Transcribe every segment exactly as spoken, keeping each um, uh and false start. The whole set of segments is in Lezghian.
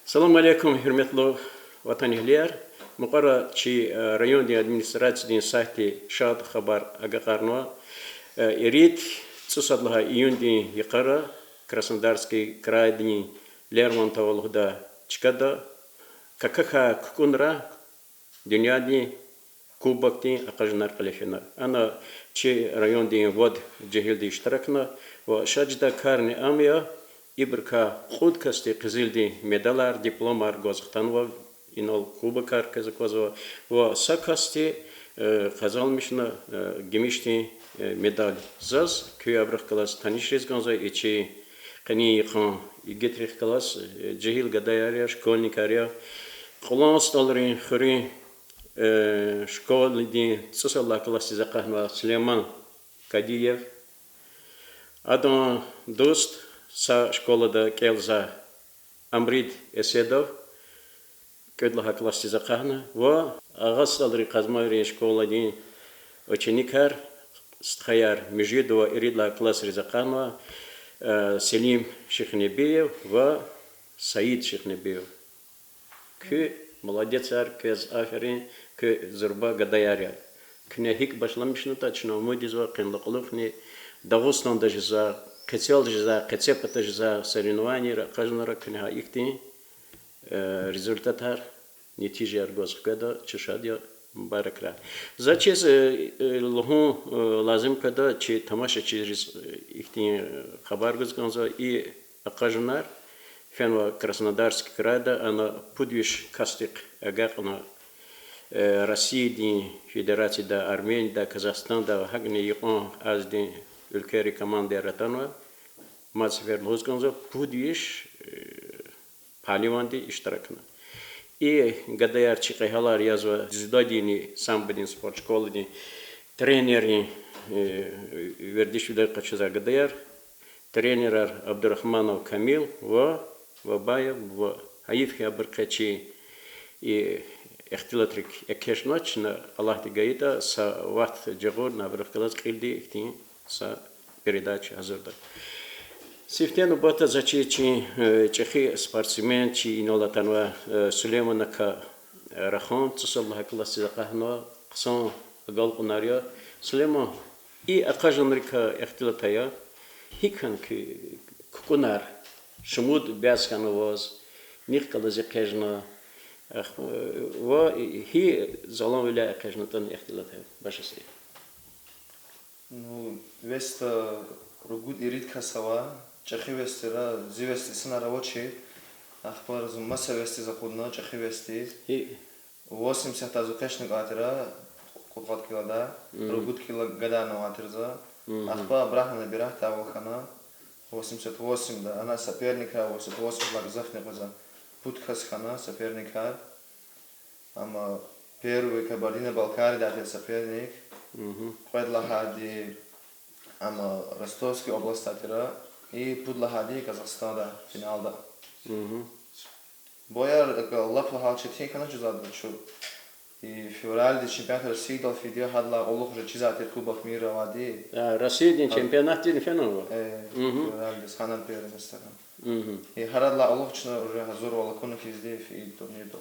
Салам алейкум, гьуьрметлу ватанэгьлияр! Мукьвара чи, э, райондин администрациядин сайтди шад хабар агакьарнава. Э, ирид цӀусад лагьай июндин йикъара Краснодарский крайдин Лермонтово лугьудай чкада какахьай кукӀунра дуьньядин кубокдин акъажунар кьиле фена. Ана чи райондин вад жегьилди иштиракна ва шад жедай карни ам я, ибурукай кьуд касди къизилдин медалар, дипломар гваз хтанва, инал кубокар квез аквазва, ва са касди, э, къазанмишна, э, гимишдин, э, медаль. Заз куь абурухъ галаз танишариз кӀанзава, и чи къенин йикъан игитрихъ галаз, э, жегьил гадаяр я, школьникар я. Кьулан СтӀалрин хуьруьн, э, школадин цӀусад лагьай классдиз акъахнавай Сулейман Кадиев. Адан дуст са школада кӀелзавай Амрид Эседов кӀуьд лагьай классдиз акъахна ва Агъа СтӀалрин Къазмайрин школадин ученикар, стхаяр, муьжуьд ва ирид лагьай классриз акъахнавай, э, Селим Шихнебиев ва Саид Шихнебиев. Куьн молодецар, квез аферин, куьн зурба гадаяр я. Куьне гьикӀ башламишнатӀа, чна умуд ийизва, къенлай кьулухъни Дагъустанда жезвай, къецел жезвай, къецепата жезвай соревнованийра, акъажунра куьне гьа ихьтин, э, результатар, нетижаяр гваз хкведа, чун шад я, мубаракрай. Заз чиз, э, э, лугьун, э, лазим къведа чи тамашачийриз, э, ихьтин, э, хабар гуз кӀанзава, и акъажунар фенва Краснодарский крайда, ана пуд виш касдихъ агакьна, э, Россиядин Федерацияда, Арменияда, Казахстанда ва гьакӀни Юкьван Азиядин уьлквейрин командаяр атанва. Мад сефер лугьуз кӀанзава, пуд виш, э, пагьливанди иштиракна. И гадаяр чи кьегьалар язва дзюдодинни самбодин спортшколадин тренеррин, э, вердишвилер къачузвай гадаяр. Тренерар Абдурагьманов Камил ва Бабаев Буба. Гьайиф хьи, абур къе чи и ихтилатрик экечӀна, чна Аллагьди гайитӀа, са вахт жагъурна абурухъ галаз кьилди ихьтин са передача гьазурда. Сифте нубатда заз чиз чи, э, чӀехи спортсмен, чи инал атанвай, э, Сулейманакай, э, рахан, цӀусад лагьай классдиз акъахнава, хъсан агалкьунар я. Сулейман, и акъажунрикай ихтилат ая, гьикӀ хьана куь кукӀунар, шумуд бязи хьана ваз, нихъ галаз экъечӀна, ах-, э, ва гьи заланвиляй экъечӀнатӀани ихтилат ая, башасти. Ну, вести ругуд-ирид кас ава, чӀехи вестира, зи вести инсанар авачир, ахпа зун маса вестиз акъудна, чӀехи вестиз. Гьи? Восемьдесят зун экъечӀна кӀантӀара, кьудкъад килода, ругуд кило гадарнавай тир за. Ахпа абурухъ набирать авал хьана, восемьдесят восемьда, ана соперникар восемьдесят восемьдагъзафни къвезва, пуд кас хьана соперникар. Амма первый Кабардино-Балкариядин тир соперник, кьвед лагьайди, амма Ростовский областдин тир, и пуд лагьайди Казахстанда финалда. Бояр, лап лагьай четин хьана жузада чу. И февральдиз чемпионат Россиядал фида, гьадалай кьулухъ уже чизвай тир Кубок мира авайди. А, Россиядин чемпионатдин фенва? Э, февральдиз гьанан первенство хьана. И гьарадалай кьулухъ чна уже гьазурвал акуна хьизди фи-, турнирдал.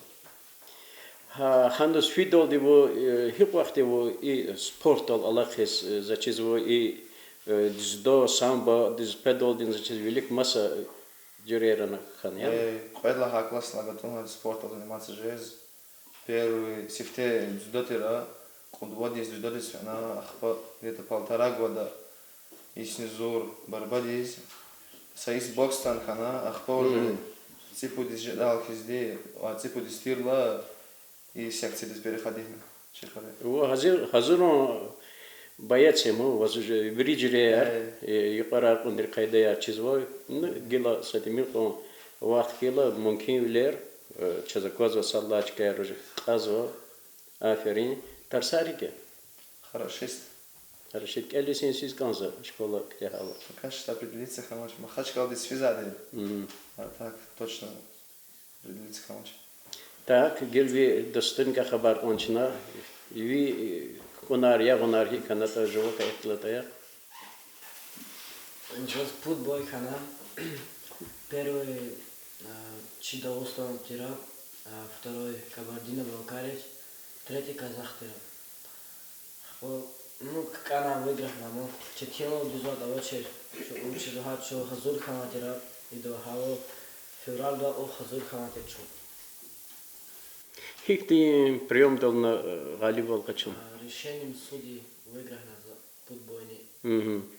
Гьа, гьаниз фидалди вун, э, гьикьван вахтунда вун и спортдал алакъиз, э, заз чиз вун и, э, дзюдо, самбо, дзюдодин заз чиз вилик маса жуьрейрани хьана, яни? Э, кьвед лагьай классдилай гатун хьана спортдал заниматься жез. Первый сифте дзюдо тир, кьуд вад йис дзюдодиз фена, ахпа где-то полтора года иснизур борьбадиз, са йис боксдал хьана, ахпа уже цӀипуд йис жедайвал хьизди, ва цӀипуд йис тирла и секциядиз переходитьна. Чехоре. Вун гьазир, гьазурун боец я ман, ваз уже вири жуьреяр, э, юкьварар кьунрин къайдаяр чизва. Ну, гила са тӀимил кьван вахт хьайила, мумкинвилер, э, чаз аквазва, сад лагьай чкаяр уже кьазва. Аферин. Тарсар гьикӀ я? Хорошист. Хорошист. КӀелиз-синсиз кӀанзава школа куьтягьайла? Пока что определиться хьанач. Махачкъаладиз физвайди. А так точно определиться хьанач. Так, гила ви дустуникай хабар кьван чна. Ви, э, кукӀунар, ягъунар гьикӀ хьанатӀа, жувакай ихтилат ая? Чаз пуд бой хьана. Первый А, чи Дагъустан тира, а, второй Кабардино-Балкария, третий казах тира. Ахпа, ну, ккӀана выиграть хьана, ну, четинвал дуьзватӀа авачир, чун, чун гьа-, чун гьазур хьанвай тира, ида гьава февралда у гьазур хьанвай тир чун. Гьихьтин приёмдал на, э, гъалибвал къачун? А, решением судей выиграть хьана за пуд бойни. Мгм.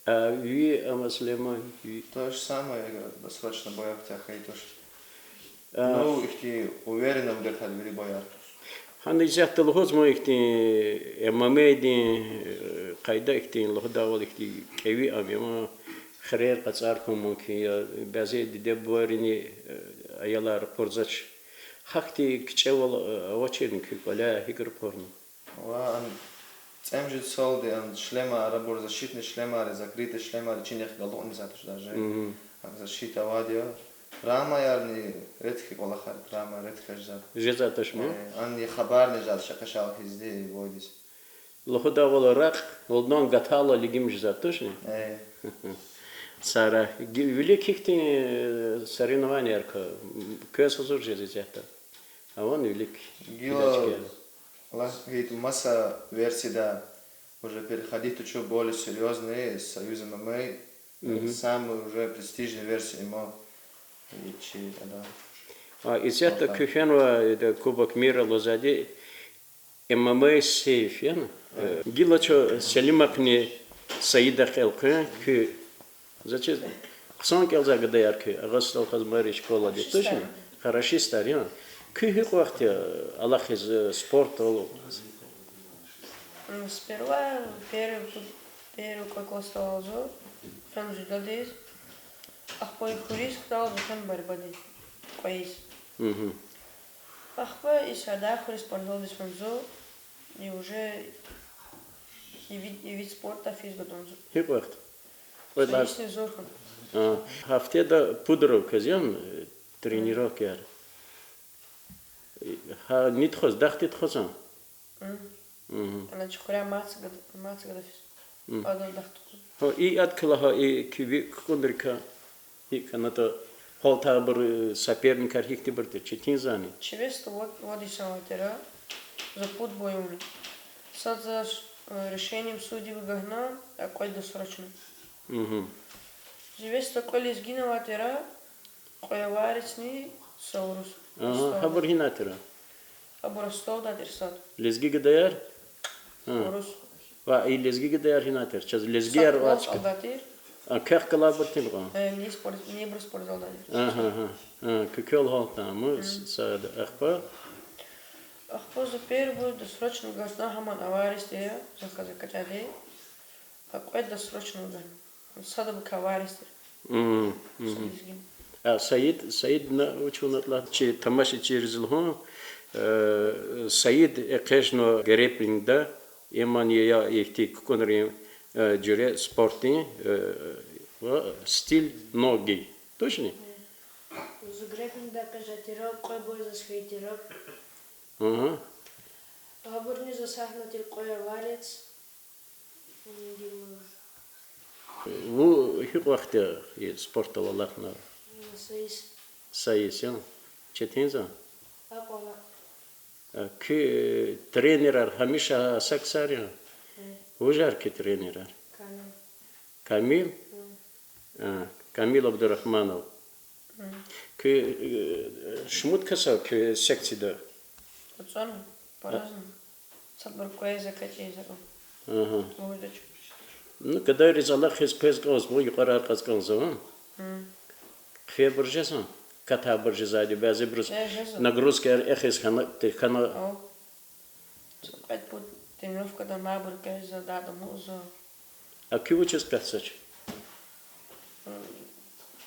А ви, а, Сулейман, ви? То же самое, я говорю, досрочно бояр хьтин хьайи туш. А. Ну, ихьтин уверенно выиграть хьана вири бояр. Гьана исятда лугьузма ихьтин, э, ММА-дин, э, къайда ихьтин лугьудайвал ихьтин кӀеви ам я, ма хирер кьацӀар хьун мумкин я, бязи диде-бубайрини, э, аялар къурзач. Гьахьтин кичӀевал, э, авачирни куь кӀваляй, гьикӀ ракъурна? Ва ан цӀемуьжуьд йисалди ан шлемар, абур защитный шлемар, закрытый шлемар, чинех галукьни затуш даже. Мгм. Ан защита авайди я. Травмаярни редкий кӀвалахар, травма редкий жезва. Жезватуш ма? Э, ан я хабарни жезва, шакашал хьизди войдиз. Лугьудайвал ракь, лугьудан гатайла лигим жезва, тушни? Э. Сара, ги-, вилик гьихьтин, э, соревнованияр ква, м, квез гьазур жез исятда? Авани вилик? Гила, Аллагь гайитӀа, маса версияда уже переходить тушир более серьёзный союз ММА, э, самый уже престижный версия ММА. И чи, да. А, исятда куь фенва, э, Кубок мира лугьузвайди, ММА сейф, яни? Э, гила чун Селимахъни Саидахъ элкъвен, куь, зачиз, хъсан кӀелзавай гадаяр куь, Агъа СтӀал Хазмайрин школади, тушни? Хорошистар. Хорошистар, я. Куь гьикьван вахт я алахъиз, э, спортдал? М, сперва первый пу-, первый кьве классдал алаз, фена дзюдодиз. Ахпа и хуьруьз хтанва фена борьбадиз, кьве йис. Мгм. Ахпа и садай хуьруьз спортзалдиз фена зун, и уже и вид, и вид спорта физ гадан зун. Гьикьван вахт? Са йисни зун хьана. А, гьафтеда пудра квез яни, э, тренировкаяр? Гьа ни тухуз, дахди тухуза? Мгм. Ана чи хуьряй мад гада-, мад гада физ. Мгм. Адан дахди тухуз. Гьа, и адкала гьа, и куь ви кукӀунрикай, и каната гьалтай абур, э, соперникар гьихьтинбур тир, четинзани? Чи весда вад, вад инсан авай тир, за пуд бой авуна. Сад заз, э, решением судей выграть хьана, а кьвед досрочно. Мгм. Зи весда кьве лезги авай тир, кьве аварецни са урус. Агьа, гьабур гьинай тир? Абур Ростовдай тир сад. Лезги гадаяр? Гьа. Урус. Ва и лезги гадаяр гьинай тир? Чаз лезгияр вач. Сад урус, алдай тир. А, квехъ галайбур тир кьван? Э, ни спорт-, нибур спортзалдай тир. Агьа, агьа. А, куь квел гьалтна, му сад, ахпа? Ахпа за первый досрочно выграть хьана гьаман аварецди, за хаза качади. А кьвед досрочно выграть хьана. Садбурукай аварецди. Мгм, мгм. Са лезги. А Саид, Саид на вуч авуна атлат? Чи тамашачийриз лугьун, э, Саид экъечӀна грэпплингда, имани я ихьтин кукӀунрин, э, жуьре спортдин, э, ва стиль ноги. Тушни? Зун грэпплингда экъечӀай тир, кьве бой заз хьайи тир. Агьа. Гьабурни за сагьна тир кьве аварец. Вун гьикьван вахт я и спортдал алахъна? Са йис. Са йис я? Четин я? Акьван. А, куь, э, тренерар гьамиша са ксар я? Э. Вужар куь тренерар? Камил. Камил? Э. А, Камил Абдурахманов. Куь, э, шумуд кас ава куь секцияда? КӀватӀ, по-разному. Садбур квез акатиз акьван. Агьа. Лугьудач. Ну, гадайриз алахъиз къвез кӀанзава, юкьварар кьаз кӀанзава. Хъфебур жезва? Катайбур жезвайди, бязибуруз нагрузкаяр эхиз хьана, тек хьана. Кьвед-пуд тренировкада майбур квез за дадамуза. А куь вучиз къвезвач?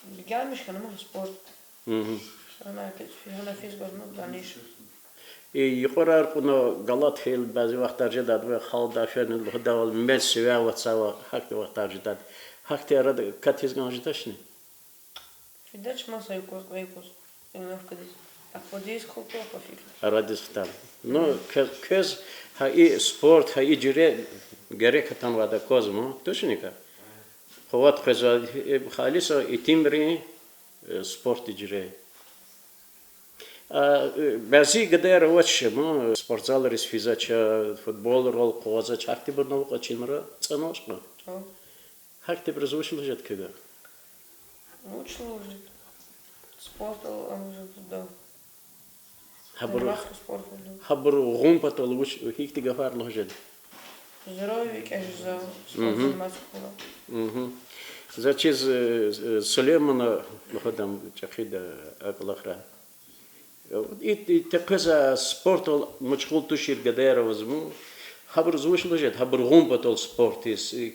Бегенмиш хьана ман спорт. Гьана физ гваз ман дальнейший. И юкьварар кьуна галат хьайила бязи вахтар жедайди, халкьдай фена лугьудайвал, мез сивяй вацава, гьахьтин вахтар жедайди. Гьахьтин арада катиз кӀан жедачни? Фидач маса юкъуз, кьве юкъуз тренировкадиз. Акъудиз хупу, акъу фикир. Арадиз хтана. Ну, квез, квез гьа и спорт, гьа и жуьре герек атанвайди аквазма, тушни квез? Къуват къвезва, э, халисан итимрин, Э, спортдин жуьре. А, э, бязи гадаяр авач ма, спортзалриз физвач, футболрал къугъвазвач, гьахьтинбурни ава кьван чинра цӀанвач кьван. Гьахьтинбуруз вуч лугьуз жеда квевай? Вуч лугьуз жеда? Спортал ам жеда. Гьабуру, гьабуру гъун патал вуч, гьихьтин гафар лугьуз жеда? Здоровье кӀватӀ жезва, спортзал мад хьурай. За чиз, э, э, Сулеймана лугьуда ам чӀехида а кӀвалахра. И, и текъвез спортал машгъул тушир гадаяр авазма. Гьабуруз вуч лугьуз жеда, гьабуру гъун патал спортдиз, и,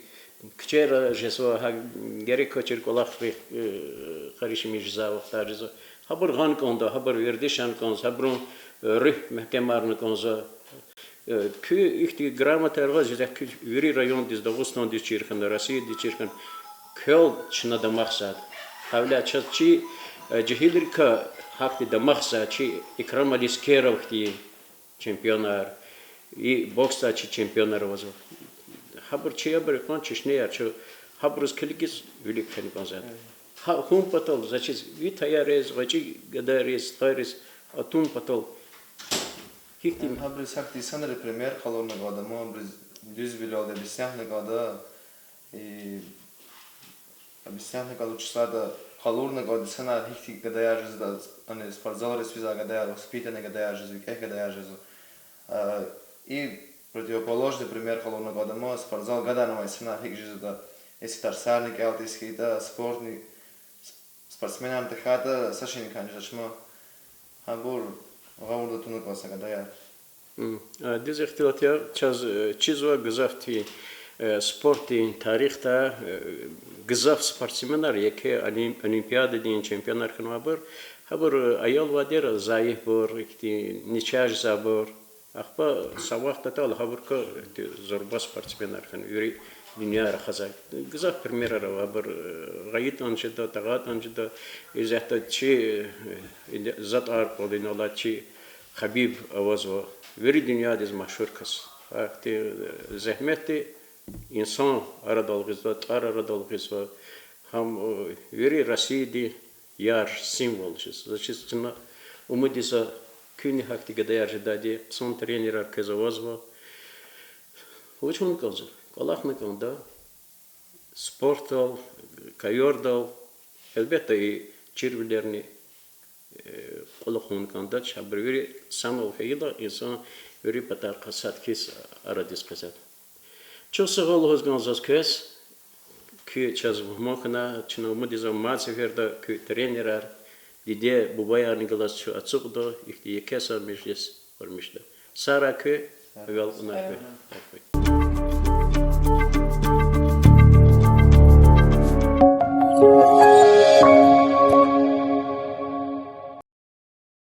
куьчейра жезва, гьа герек квачир кӀвалахрихъ, э, къаришмиш жезвай вахтар жезва. Гьабур гъана кӀанда, гьабур вердишарна кӀанзава, гьабурун, э, руьгь мягькемарна кӀанзава. Э, куь ихьтин грамотаяр гъиз жезвай, куь вири райондиз, Дагъустандиз чир хьана, Россиядиз чир хьана, квел чна дамахзавайди. Гьавиляй чаз чи, э, жегьилрикай гьахьтин дамахзавай чи Икрам Алискеров хьтин чемпионар, и боксдай чи чемпионар авазва. Гьабур чи абур икьван чешнеяр, чун гьабуруз килигиз вилик фена кӀанзавайди. Гьа хьун патал, за чиз, ви таяриз, гъвечӀи гадайриз, стхайриз атун патал гьихьтин... Гьабуруз гьахьтин инсанри пример къалурна кӀанда, ма абуруз дуьзвилелди объяснятьна кӀанда, и объяснятьна кӀанда, вуч ятӀа къалурна кӀанда, инсанар гьихьтин гадаяр жезва, ана спортзалриз физвай гадаяр, воспитанный гадаяр жезва, викӀегь гадаяр жезва. А, и противоположный пример къалурна кӀанда, ма спортзал гаданвай инсанар гьикӀ жезва, если тарсарни кӀелдиз хьайитӀа, спортни, с-, спортсменарни тахьайтӀа, са шейни кӀанзавач ма. Гьабур гъавурда туна кӀанзава са гадаяр. Дуьз ихтилат я, чаз, э, чизва гзаф ти, э, спортдин тарихда, э, гзаф спортсменар, еке олим-, олимпиададин чемпионар хьанвайбур, гьабур, э, аялвилера зайифбур, ихьтин начагъзавайбур. Ахпа са вахт атайла гьабурукай ти зурба спортсменар хьана, вири дуьнья рахазвай. Гзаф примерар ава, абур, э, гъайитӀани жеда, тагъайтӀани жеда, исятда чи, э, затӀар кӀвале алай чи Хабиб авазва, вири дуьньядиз машгьур кас. Ахьтин, э, зегьметди инсан арадал гъизва, тӀвар арадал гъизва, гьам, э, вири Россиядин яр, символ жез. Заз чиз, чна умуд ийизва, куьнни гьахьтин гадаяр жедайди, хъсан тренерар квез авазва. Вуч авуна кӀанзава? КӀвалахна кӀанда. Спортдал, ковёрдал, гьелбетда, и чирвилерни, э, кьулухъ авуна кӀандач, гьабур вири санал хьайила, инсан вири патарихъай сад хьиз арадиз къвезва. Чухсагъул лугьуз кӀанзава заз квез, куьн чаз мугьман хьана, чна умуд ийизва мад сеферда куь тренерар, диде-бубаярни галаз чун ацукьда, ихьтин еке са межлис гъурмишда. Сагърай куьн, агалкьунар хьуй.